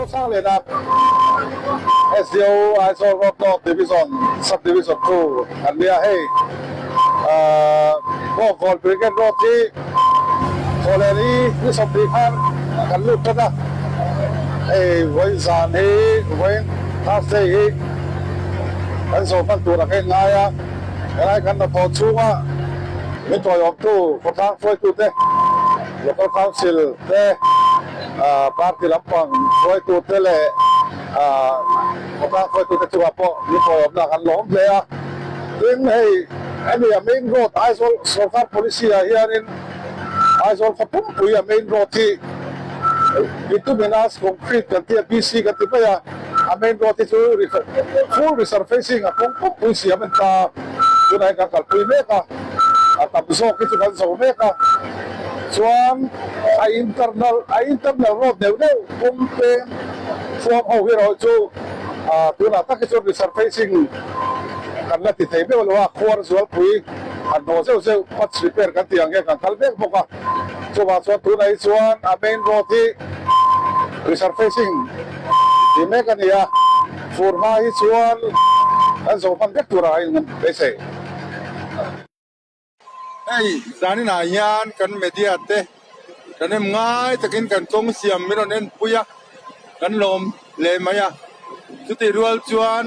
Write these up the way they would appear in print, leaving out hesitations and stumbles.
Zosangliana SDO Aizawl Road North Division Sub Division 2 an nia hei Bawngkawn Brigade Road hi Thawhlehni ni 20 khan kan lut tan a, hei vawiin zan hi vawiin Thursday hi kan zo hman tur a ka inngai a, helai kan hnathawh chhunga min tawiawmtu khawtlang hruaitute Local Council te Party lampang hruaitute leh khawtlang hruaitute chungah pawh min tawiawmna kan lawm hle a. Tin, hei hemi a main road Aizawl sorkar policy ah hianin Aizawl khaw pumpui a main road hi bituminous concrete kan ti a, BC kan ti mai a, a main road hi chu full resurfacing a kawng pumpui siam a ni ta a, tunah hian kan kalpui mek a, a tam zawk hi chu kan zo mek a, chuan a internal a internal road neuh neuh kawng peng huam ho hi erawh chu tunah tak hi chuan resurfacing Kan la ti thei meuh lo a, khuar zualpui han hnawh zeuh zeuh patch repair kan tih ang hian kan kal mek bawk a. Chuvang chuan tunah hi chuan a main road hi resurfacing tih mek a ni a, fur hma hi chuan kan zo hman vek turah a in beisei. Hei zaninah hian kan media te kan em ngai takin kan kawng siam min rawn en pui a, kan lawm leh mai a. Chutih rual chuan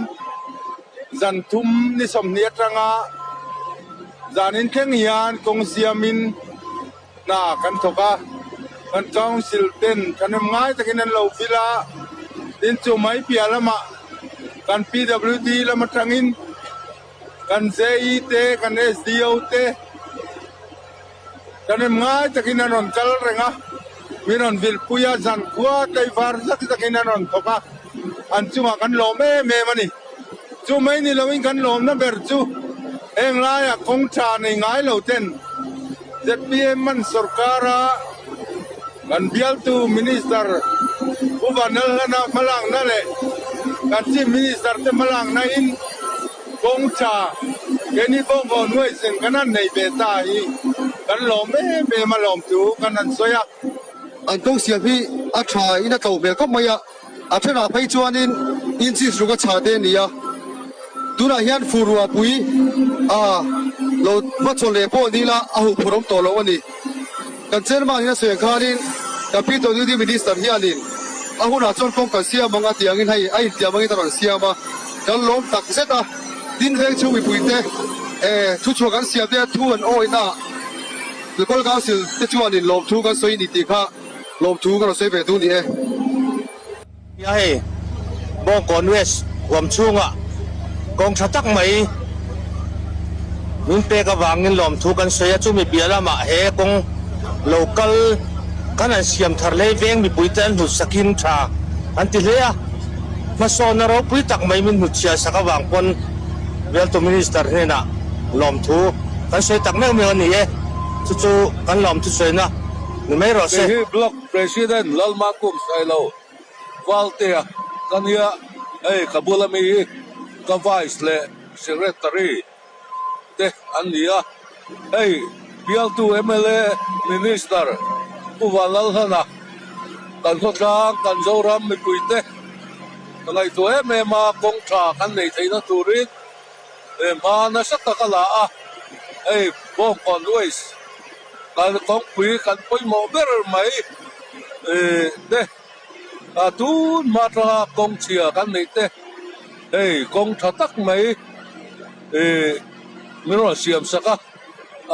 zan thum ni 20 atanga zanin thleng hian kawng siamin hna kan thawk a, kan council ten thahnem ngai takin an lo vil a, tin chu mai piah lamah kan PWD lam atangin Kan JE te, kan SDO te kan rem ngai takin an rawn kal reng a, min rawn vilpui a, zankhua tlaivar zak zakin an rawn thawk a, an chungah kan lawm em em a ni. Chu mai ni loin kan lawmna ber chu heng laiah kawng tha nei ngai lo ten zpm man sorkara kan bialtu Minister Pu Vanlalhlana hmalakna leh kan Chief Minister te hmalakna in Kawng tha keini Bawngkawn huaisen kan han nei ve ta hi kan lawm em em a lawm thu kan han sawi a. An kawng siam hi a tha in a tlo hmel khawp mai a, a thenah phei chuanin inches ruk a chha te a ni a, tunah hian furua pui a lo hmachhawn leh pawh ni ila a huh phur awm tawh lo a ni. Kan chairman in a sawi ang khanin kan PWD Minister hianin a hunah chuan kawng kan siam ang a tih angin hei a intiam angin a rawn siam a, kan lawm tak zet a, tin veng chhung mipuite eh thuchhuah kan siam te thu an awihna ah Local Council te chuanin lawmthu kan sawi ni tih kha lawmthu ka rawn sawi ve duh ni e. Nia hei Bawngkawn West huam chhungah kawng tha tak mai min pek avangin lawmthu kan sawi a, chumi piah lamah he kawng lo kal kan han siam thar hlei veng mipuite an hlut sakin tha an ti hle a, hmasawnna ropui tak mai min hnutchhiah sak avang pawn Bialtu Minister hnenah lawmthu kan sawi tak meuh meuh a ni e, chu chu kan lawmthu sawina ni mai rawh se. Kei hi Block President Lalmakum Sailo Valtea ka nia, hei ka bula mi hi ka Vice leh Secretary te an ni a, hei bialtu mla Minister Pu Vanlalhlana kan khawtlang kan Zoram mipuite ka ngaihtuah em em a, kawng tha kan nei theihna turin he hma nasa tak a la a, hei Bawngkawn Waste kan kawngpui kan pawimawh ber mai te a tun hma atanga kawng chhia kan neih te hei kawng tha tak mai ih min rawn siam sak a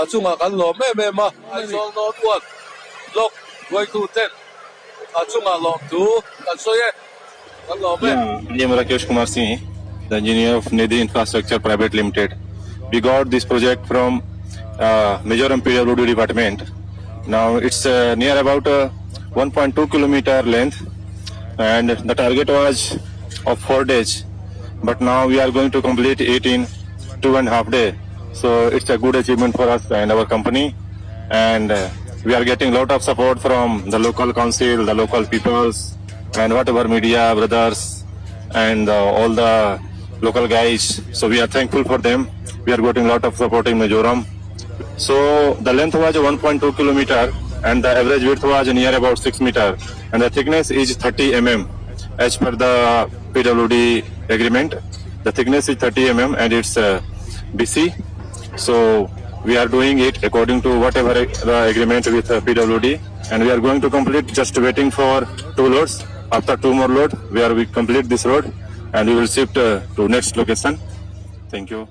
a chungah kan lawm em em a Aizawl North Ward Block hruaitu ten a chungah lawmthu kan sawi e kan lawm e. I am Rakesh Kumar Singh, the engineer of Nidhi Infrastructure Private Limited. We got this project from Mizoram PWD department. Now it's near about 1.2 kilometer length and the target was of 4 days. But now we are going to complete it in 2.5 day. So it's a good achievement for us and our company. And we are getting lot of support from the local council, the local peoples and whatever media brothers and all the local guys. So we are thankful for them. We are getting lot of support in Mizoram. So the length was 1.2 kilometer and the average width was near about 6 meter and the thickness is 30 mm. as per the PWD agreement. The thickness is 30 and it's BC. So we are doing it according to whatever the agreement with PWD and we are going to complete just waiting for two loads. After two more load, we complete this road and we will shift to next location. Thank you.